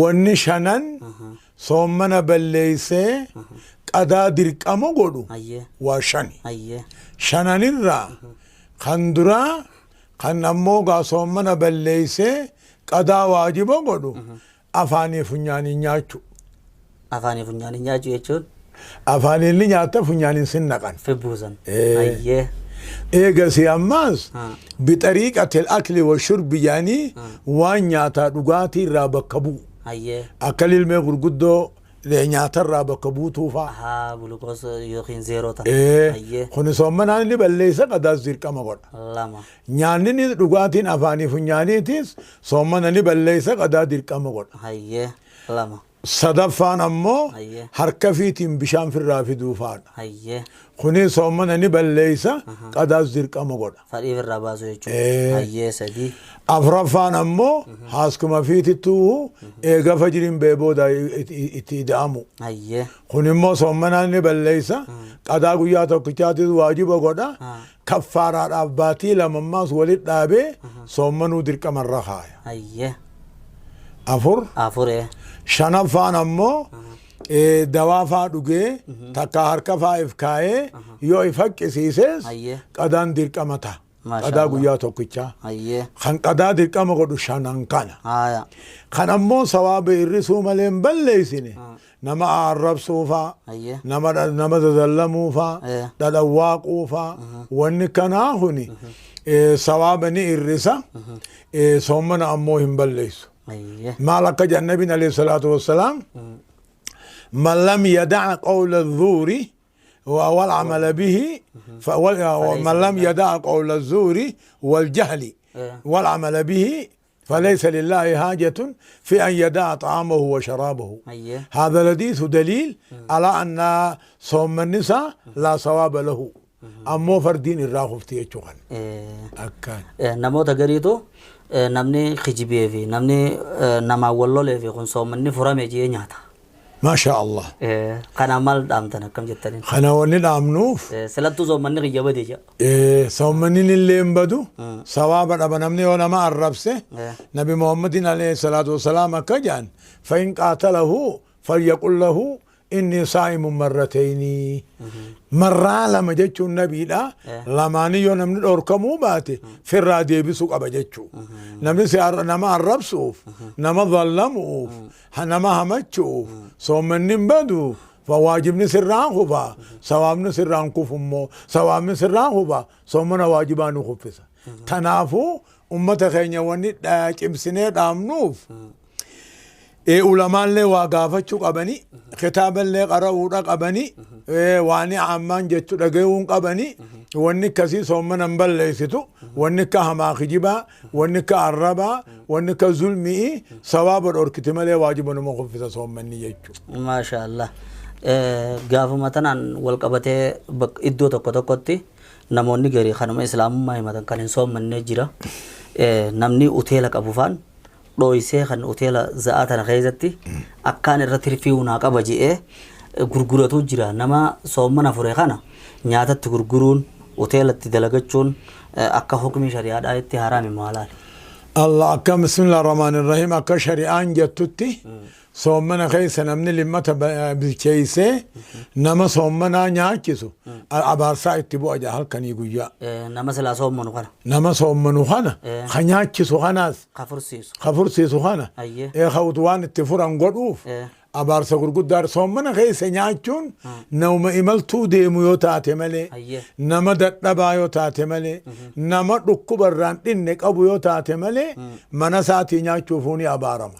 Wanni shanan soommana balleeysee qadaa dirqama godhu waa shani. Shananirraa kan duraa kan ammoo gaa soommana balleeysee qadaa waajiba godhu afaanii funyaaniin nyaachuu. Afaanii funyaaniin nyaachuu jechuun? Afaaniin ni nyaatta, funyaaniin sin naqan. Fibbuusan. Ee. Hayyee. Eegasii ammaas bixariiqatil akli wa shurbi jedhanii waan nyaataa dhugaatii irraa bakka bu'u. Hayyee. Akka lilmee gurguddoo nyaata irraa bakka buutuu fa'a. Ahaa, gulukoos yookiin zeeroo tana. Ee. Hayyee. Kuni soommanaan inni balleessa, qadaas dirqama godha. Lama. Nyaanni dhugaatiin afaanii funyaaniitis soommana ni balleessa, qadaa dirqama godha. Hayyee. Lama. Sadaffaan ammoo Hayyee. harka fiitiin bishaan firraa fiduu faadha. Hayyee. Kuni soommana ni balleessa, qadaas dirqama godha. Fadhii firraa baasuu jechuudha. Ee. Hayyee, sadii. Afraffaan ammoo haaskuma fiitittuu eega fajriin ba'e booda itti ida'amu. Hayyee. Kun immoo soommanaan ni balleessa, qadaa guyyaa tokkichaatis waajiba godha. Kaffaaraadhaaf baatii lamammaas walitti dhaabee soommanuu dirqama irra kaaya. Hayyee. Afur. Afur ee. Shanaffaan ammoo dawaa faa dhugee takka harka faa if kaayee yoo if haqqisiises Hayyee. qadaan dirqama ta'a. Maasha Qadaa Allah. guyyaa tokkichaa. Hayyee. Kan qadaa dirqama godhu shanan kana. Haaya. Kan ammoo sawaaba hir'isuu malee hin balleessine, nama arrabsuu faa, Hayyee. nama zazallamuu faa, dhadhawwaaquu faa, wanni kanaa kuni sawaaba ni hir'isa, soommana ammoo hin balleessu. Hayyee. Maal akka jedhan Nabiin alayhi salaatu wassalaam: من لم يدع قول الزور والعمل به ومن لم يدع قول الزور والجهل والعمل به فليس لله حاجة في أن يدع طعامه وشرابه. هذا الحديث دليل على أن صوم النساء لا صواب له، ammoo fardiin irraa kufti jechuu kana. Akkaan. Namoota gariitu namni kijibee fi namni namaan wal lolee fi kun soommanni furame jee nyaata. Maasha Allah. Kana maal dhaamtan, akkam jettaniin? Kana wanni dhaamnuuf. Silattuu soommanni kiyya bade jedha. Soommanni illee hin badu, sawaaba dhaba namni yoo nama arrabse. Nabi Muhammadin alayhi salaatu wasalaam akka jedhan: فإن قاتله فليقل له إني صائم مرتين. Marraa lama jechuun nabiidha. Lamaanii yoo namni dhorkamuu baate firraa deebisuu qaba jechuu. Namni si nama arrabsuuf, nama zallamuuf, nama hamachuuf soommanni hin badu. Waajibni sirraan kufa, sawaabni sirraan kufu immoo sawaabni sirraan kufa, soommana waajibaa nu kuffisa. Tanaafuu ummata keenya wanni cimsinee dhaamnuuf, ulamaallee waa gaafachuu qabani, kitaaballee qara'uudha qabani, waan ammaan jechu dhagayuun qabani. Wanni akkasii soommana hin balleessitu. Wanni akka hamaa kijibaa, wanni akka arrabaa, wanni akka zulmi'i sawaaba dhorkiti malee waajiba numa kuffisa soommanni jechuu. Maasha Allah. Gaafuma tanaan wal qabatee iddoo tokko tokkotti namoonni garii kanuma islaamummaa himatan kan hin soommannee jira. Namni uteela qabu faan dhooysee kan uteela za'aa tana keessatti akkaan irratti tirfii naa qaba je'ee gurguratu jira. Nama soommana fure kana nyaatatti gurguruun, uteelatti dalagachuun akka hukmii shari'aadhaa itti haraami maalaali? Allah akka bismillah rahmaan rahim, akka shari'aan jettutti soommana keessa namni limmata bilcheessee nama soommanaa nyaachisu abaarsaa itti bu'a jaa halkanii guyyaa. Nama silaa soommanu kana. Nama soommanu kana ka nyaachisu kanaas ka fursiisu. Ka fursiisu kana ka waan itti furan godhuuf abaarsa gurguddaa. Soommana keessa nyaachuun nama imaltuu deemu yoo taate malee, nama dadhabaa yoo taate malee, nama dhukkuba irraan dhinne qabu yoo taate malee, mana isaatii nyaachuufuu ni abaarama.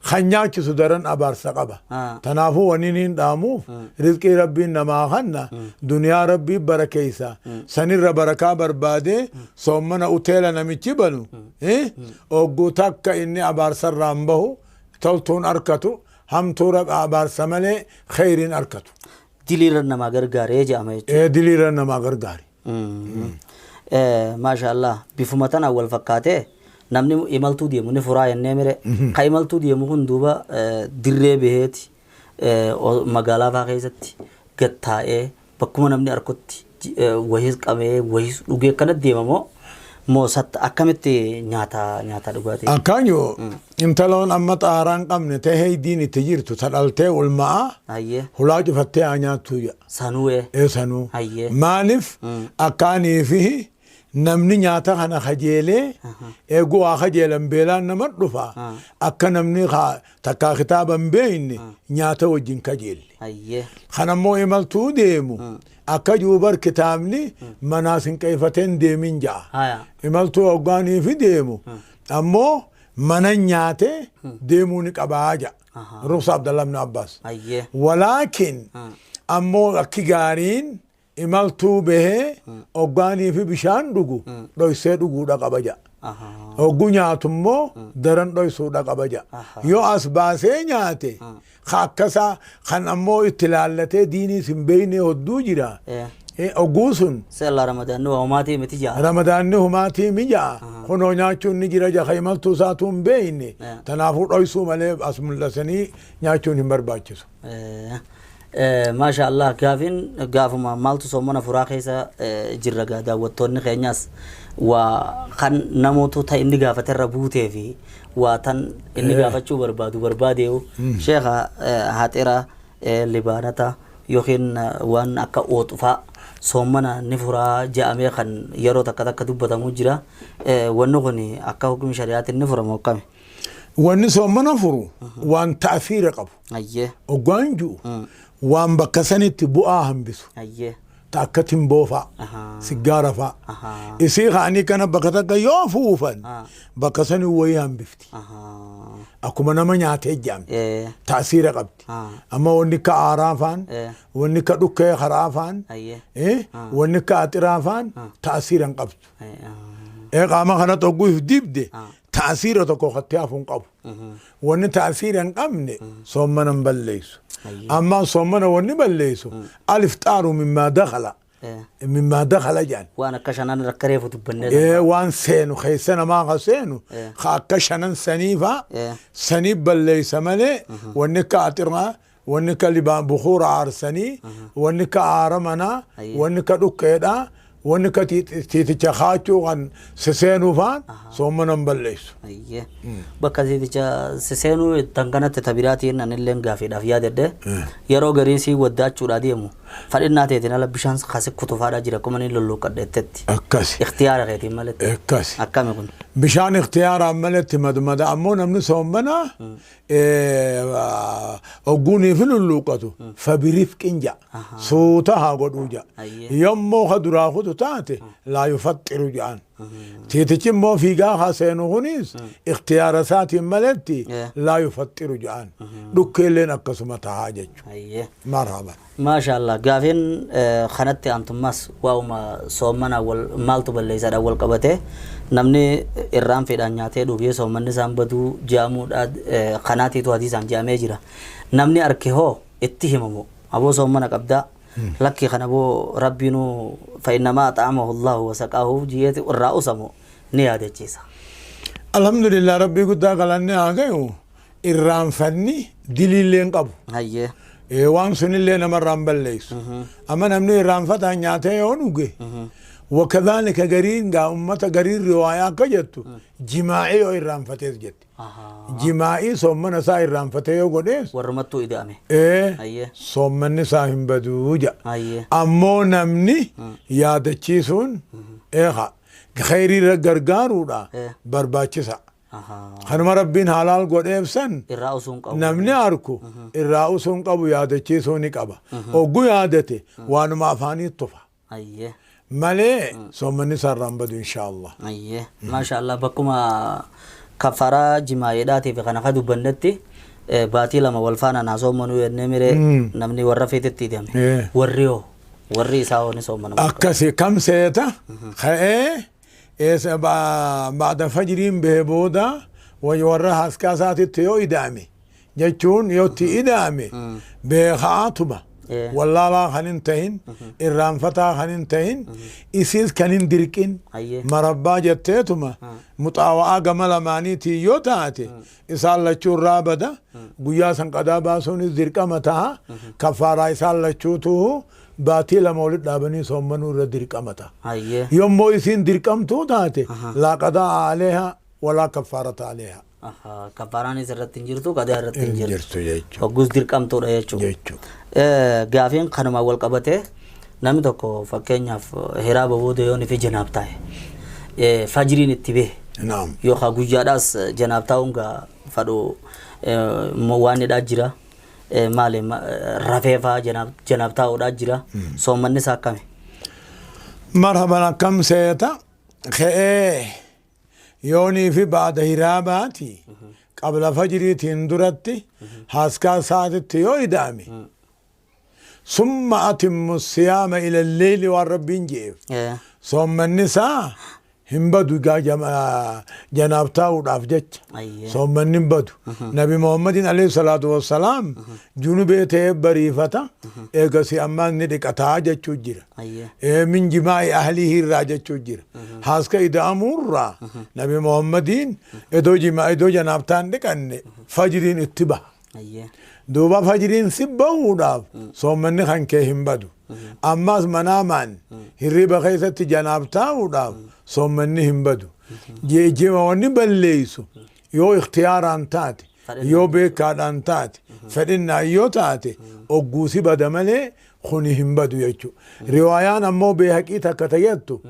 Kan nyaachisu daran abaarsa qaba. Tanaafuu wanni niin dhaamuuf, rizqii rabbiin namaa kanna, duniyaa rabbii barakeessa, sanirra barakaa barbaadee soommana uteela namichi banu ogguu takka inni abaarsarraan bahu, toltuun arkatu, hamtuu abaarsa malee kheyriin arkatu. Diliirra namaa gargaaree jedhama jechuudha. Ee, diliirra namaa gargaari. Maasha Allah, bifuma tanaan wal fakkaatee namni imaltuu deemu ni furaa jennee mire. Ka imaltuu deemu kun duuba dirree baheeti magaalaa faa keessatti gattaa'ee bakkuma namni arkutti wayiis qabee wayiis dhugee akkanatti deema moo Moo akkamitti nyaata nyaata dhugaatii? Akkaan yoo intaloon amma xaaraa hin qabne ta'e heydiin itti jirtu ta dhaltee ulma'a Hayyee. Hulaa cufattee haa nyaattuu jedha. Sanuu ee. Ee sanuu. Hayyee. Maaliif akkaanii fi namni nyaata kana kajeelee eeguu waa kajeelan beelaan nama dhufa akka namni takkaa kitaaba hin beekne nyaata wajjin kajeelle. Hayyee. Kanammoo imaltuu deemu akka jiru bar kitaabni manaa sinqeeffatee hin deemin ja'a. Haya. Imaltuu hoggaanii fi deemu ammoo mana nyaatee deemuu ni qabaa ja'a. Ruksa Abdallah ibn Abbas. Hayyee. Walaakin ammoo akki gaariin imaltuu bahee hoggaanii fi bishaan dhugu dhoysee dhuguudha qaba ja'a. Hoggu nyaatu immoo daran dhoysuudha qaba ja'a. Yoo as baasee nyaate ka akkasaa kan ammoo itti laallatee diiniis hin beekne hodduu jira. Hogguu sun Seella Ramadaanni waa homaatii miti ja'a. Ramadaanni humaatii mi ja'a. Kunoo nyaachuun ni jira ja'a imaltuu isaatuu hin beekne. Tanaafuu dhoysuu malee as mul'isanii nyaachuun hin barbaachisu. Maasha Allah, gaafin gaafuma maaltu soomana furaa keessa jirra gaa daawwattoonni keenyas waa kan namoota ta inni gaafaterra buutee fi waa tan inni gaafachuu barbaadu barbaadeewu sheekha haxira libaanata yookiin waan akka ooxufaa soomana ni furaa ja'amee kan yeroo takka takka dubbatamu jira. Wanni kun akka hukumi shari'aatiin ni furamu akkami? Wanni soomana furu waan ta'afiira qabu. Hayyee. Hoggaan ji'u waan bakka sanitti bu'aa hambisu. Hayyee. Ta akka timboo fa'a, siggaara fa'a. Isii ka'anii kana bakka takka yoo fuufan bakka sani wayii hambifti. Akkuma nama nyaatee jedhamti. Ta'asiira qabdi. Amma wanni akka aaraa fa'aan, wanni akka dhukkee karaa fa'aan, wanni akka axiraa fa'aan ta'asiira hin qabdu. Qaama kana xogguuf dibde ta'asiira tokko kattee hafu hin qabu. Wanni ta'asiira hin qabne soommana hin balleessu. Amma soommana wanni balleessu alifxaaru mimmaa dakhala. Mimmaa dakhala jedhan. Waan akka shanan rakka reefu dubbannee. Waan seenu keessa namaa ka seenu ka akka shanan sanii faa sanii balleessa malee wanni akka axiraa, wanni akka libaan bukuura aarsanii, wanni akka aara manaa, wanni akka dhukkeedhaa, wanni akka tiiticha kaachuu kan siseenuu faan soommana hin balleessu. Bakka tiiticha siseenuu tan kanatti tabiraatiin anilleen gaafiidhaaf yaadadhe yeroo garii sii waddaachuudhaa deemu fadhinnaa teetiin ala bishaan kasi kutufaadhaa jira akkuma inni lolluuqqadheettetti. Akkasi. Ikhtiyaara keetiin maletti. Akkasi. Akkami kun? Bishaan ikhtiyaaraan maletti madmada ammoo namni soommanaa ogguunii fi lulluuqqatu fabirifqin ja'a. Suuta haa godhuu ja'a. Yommuu ka duraa kutu taate laa yufaxxiru ja'an. Tiitichi immoo fiigaa haa seenu kunis ikhtiyaara isaatiin maletti laa yufaxxiru ja'an. Dhukkeelleen akkasuma tahaa jechuudha. Marhaban. Maasha Allah, gaafiin kanatti aantummaas waa'uma soommana wal maaltu balleessaadhaan wal qabate namni irraan fedhaan nyaatee dhugee soommanni isaan baduu jaamuudha kanaatiitu hadiisaan jaamee jira. Namni arke hoo itti himamu aboo soommana qabdaa lakkii kana boo rabbiinuu fa'innamaa axaamahu Allahu wasaqaahu jiyeeti irraa usamu ni yaadachiisa. Alhamdulillah, rabbii guddaa galanni haa gayu, irraanfanni diliillee hin qabu. Hayyee. Waan sunillee namarraa hin balleessu. Amma namni irraanfataan nyaatee yoo dhuge wakadhaalika gariin gaa ummata gariin riwaayaa akka jettu jimaa'ii yoo irraanfatees jetti. Jimaa'ii soommana isaa irraanfatee yoo godhees Warrumattuu ida'ame. Hayyee. Soommanni isaa hin baduu jedha. Hayyee. Ammoo namni yaadachiisuun eeha khayrii irra gargaaruudha barbaachisa. Kanuma rabbiin halaal godheef san Irraa usuu hin qabu. Namni arku irraa usuu hin qabu, yaadachiisuu ni qaba. Oggu yaadate waanuma afaanii tufa. Hayyee. Malee soommanni isaa irraa hin badu inshaallah. Hayyee. Maasha Allah, bakkuma kafaraa jimaayeedhaatii fi kana ka dubbannetti baatii lama wal faana naa soommanuu jennee miree namni warra feetetti hidhame. Warri hoo warri isaa hoo ni soommana. Akkasi kam seeta ka'ee eessa ba'da fajriin bahe booda warra haaskaa isaatitti yoo ida'ame jechuun yoo itti ida'ame beekaatuma wallaalaa kan hin tahin, irraanfataa kan hin tahin, isiis kan hin dirqin, marabbaa jetteetuma muxaawa'aa gama lamaaniitiin yoo taate isaan lachuu irraa bada. Guyyaa san qadaa baasuunis dirqama taha, kaffaaraa isaan lachuutu. Baatii 2 walitti dhaabanii soommanuu irra dirqama ta'a. Hayyee. Yommuu isiin dirqamtuu taate laa qadaa aleeha walaa kaffaarata aleeha. Ahaa, Kaffaaraanis irratti hin jirtu, qadaa irratti hin Hin jirtu. jirtu jechuudha. Hogguus dirqamtuudha jechuudha. Jechuudha. Gaafiin kanumaan wal qabatee namni tokko fakkeenyaaf hiraaba booda yoo fi janaab taa'e fajriin itti bahe Naam. yookaan guyyaadhaas janaab taa'uun gaa fadhu waan hidhaa jira. Maali rafee fa'aa janaab taa'uudhaa jira. Soommanni isaa akkami? Marhaban akkam seeta ka'ee yoonii fi baada hiraabaati qabla fajriitiin duratti haaskaa saatitti yoo ida'ame summa atimmu siyaama ila lleeyli waan rabbiin je'eef soommanni isaa hin badu gaa janaab taa'uudhaaf jecha Ayyee. soommanni hin badu. Nabi Muhammadin alayhi salaatu wassalaam junubee ta'ee bariifata eegasi ammaan ni dhiqataa jechuu jira. Ayyee. Min jimaa'i ahlii irraa jechuu jira. Haaska ida'amuurraa Nabi Muhammadiin edoo jimaa edoo janaabtaan dhiqanne fajriin itti baha. Ayyee. Duuba fajriin si bahuudhaaf soommanni kan kee hin badu. Ammas manaamaan hirriba keessatti janaab taa'uudhaaf soommanni hin badu. Geejjiba wanni balleessu yoo ikhtiyaaraan taate, yoo beekaadhaan taate, fedhinnaan yoo taate ogguusi bada malee kuni hin badu jechuudha. Riwaayaan ammoo beehaqii takka tayyattu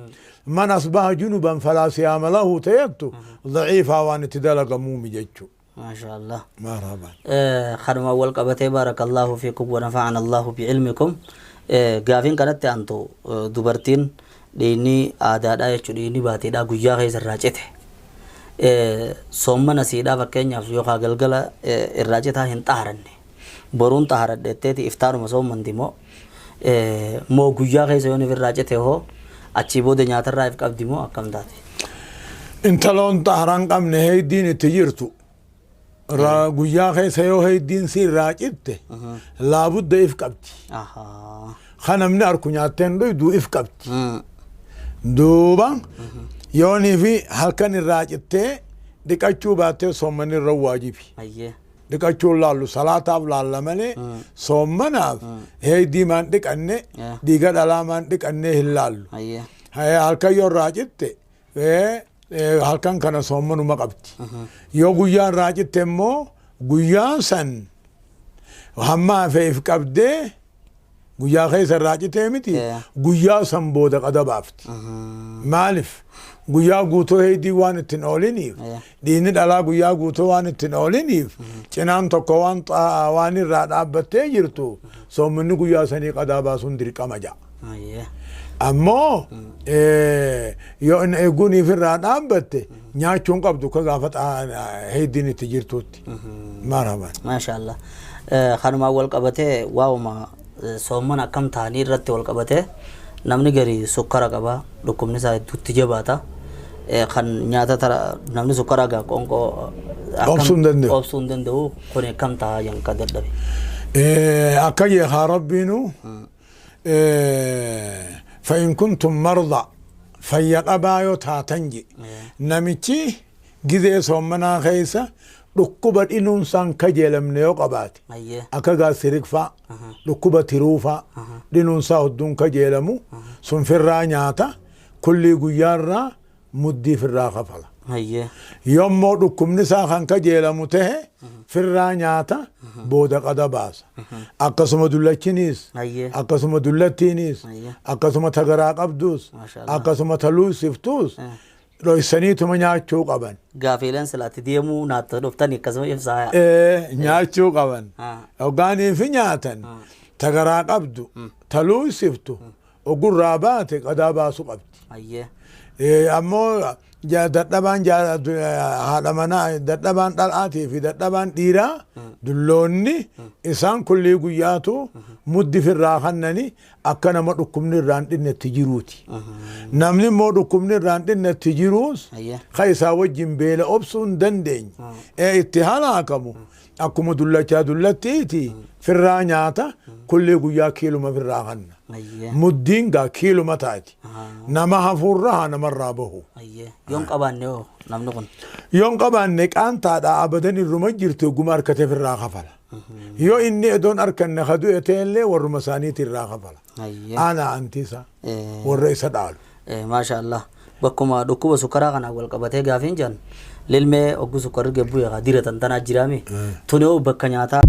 man asbaha junuban falaa siyaama lahu tayyattu daciifaa waan itti dalagamuumi jechuudha. Maasha Allah. Marhaban. Kanumaan wal qabatee baarakallahu fiikum wa nafa'ana Allahu bi'ilmikum. Gaafiin kanatti aantu dubartiin dhiigni aadaadhaa jechuudha dhiigni baatiidhaa guyyaa keessa irraa cite. Soommana siidhaa fakkeenyaaf yookaan galgala irraa citaa hin xaaranne. Boruun xaaradhe jetteeti iftaanuma soommanti moo moo guyyaa keessa yoon irraa cite hoo achii booda nyaatarraa if qabdi moo akkam taate? Intaloon xaaraan qabne heeydiin itti jirtu. Guyyaa keessa yoo heeydiin si irraa citte laabudda if qabdi. Ahaa. Kan namni arku nyaatteen dhuydu if qabdi. Duuba yoonii fi halkan irraa cittee dhiqachuu baattee soommanni irra waajibi. Ayyee. Dhiqachuun laallu salaataaf laalla malee soommanaaf heeydii maan dhiqanne dhiiga dhalaa maan dhiqanne hin laallu. Ayyee. Halkan yoo irraa citte halkan kana soommanuma qabdi. Yoo guyyaa irraa citte immoo guyyaan san hamma hafe if qabdee guyyaa keessa irraa citee miti guyyaa san booda qada baafti. Maaliif guyyaa guutuu heeydii waan ittiin ooliniif dhiigni dhalaa guyyaa guutuu waan ittiin ooliniif cinaan tokko waan waan irraa dhaabbattee jirtu soommanni guyyaa sanii qadaa baasuun dirqama ja'a. Ayyee. Ammoo yoo inni eeguuniif irraa dhaabbatte nyaachuun qabdu akka gaafa heeydiin itti jirtutti. Marhaban. Maasha Allah. Kanumaan wal qabatee waa'uma soomman akkam ta'anii irratti wal qabatee namni gari sukkara qaba dhukkubni isaa hedduutti jabaata. Kan nyaata tara namni sukkara gaa qoonqoo Obsuu hin danda'u. Obsuu hin danda'u kun akkam ta'a jan ka dadhabe. Akka jeekaa rabbiinu فإن كنتم مرضى fayya qabaa yoo taatan je namichi gizee soommanaa keessa dhukkuba dhinuunsaan kajeelamne yoo qabaate Ayyee. akka gaasirikfaa dhukkuba tiruufaa dhinuunsaa hodduun kajeelamu sun firraa nyaata kullii guyyaarraa muddii firraa kafala. Ayyee. Yommuu dhukkubni isaa kan kajeelamu tahe firraa nyaata booda qada baasa. Akkasuma dullachiniis Ayyee. akkasuma dullattiinis Ayyee. akkasuma tagaraa qabduus Maasha Allah. akkasuma taluusiftuus dhoysaniituma nyaachuu qaban. Gaafiileen silaatti deemuu naatta dhuftanii akkasuma ibsaa. Nyaachuu qaban. Ah. Hoggaanii fi nyaatan tagaraa qabdu taluusiftu ogurraa baate qadaa baasuu qabdi. Ayyee. Ammoo dadhabaan haadha manaa dadhabaan dhalaatii fi dadhabaan dhiiraa dulloonni isaan kullii guyyaatu muddi firraa kannani akka nama dhukkubni irraan dhinnetti jiruuti. Namni immoo dhukkubni irraan dhinnetti jiruus Ayyee. ka isaa wajjin beela obsuu hin dandeenye. Itti halaakamu akkuma dullachaa dullattiiti firraa nyaata kullii guyyaa kiiluma firraa kanna. Ayyee. Muddiin gaa kiiluma taati. Nama hafuurraa haa namarraa bahu. Ayyee. Yoon qabaanne hoo namni kun. Yoon qabaanne qaantaadha abadan irruma jirtu oguma harkatee firraa kafala. Yoo inni edoon arkanne ka du'e ta'ellee warruma isaaniitii irraa kafala. Hayyee. Aanaa antii isaa warra isa dhaalu. Maasha Allah. Bakkuma dhukkuba sukkaraa kanaan wal qabatee gaafiin jedhan lilmee oggu sukkarri gad bu'e kaa diratan tanaa jiraame. Tuni hoo bakka nyaataa.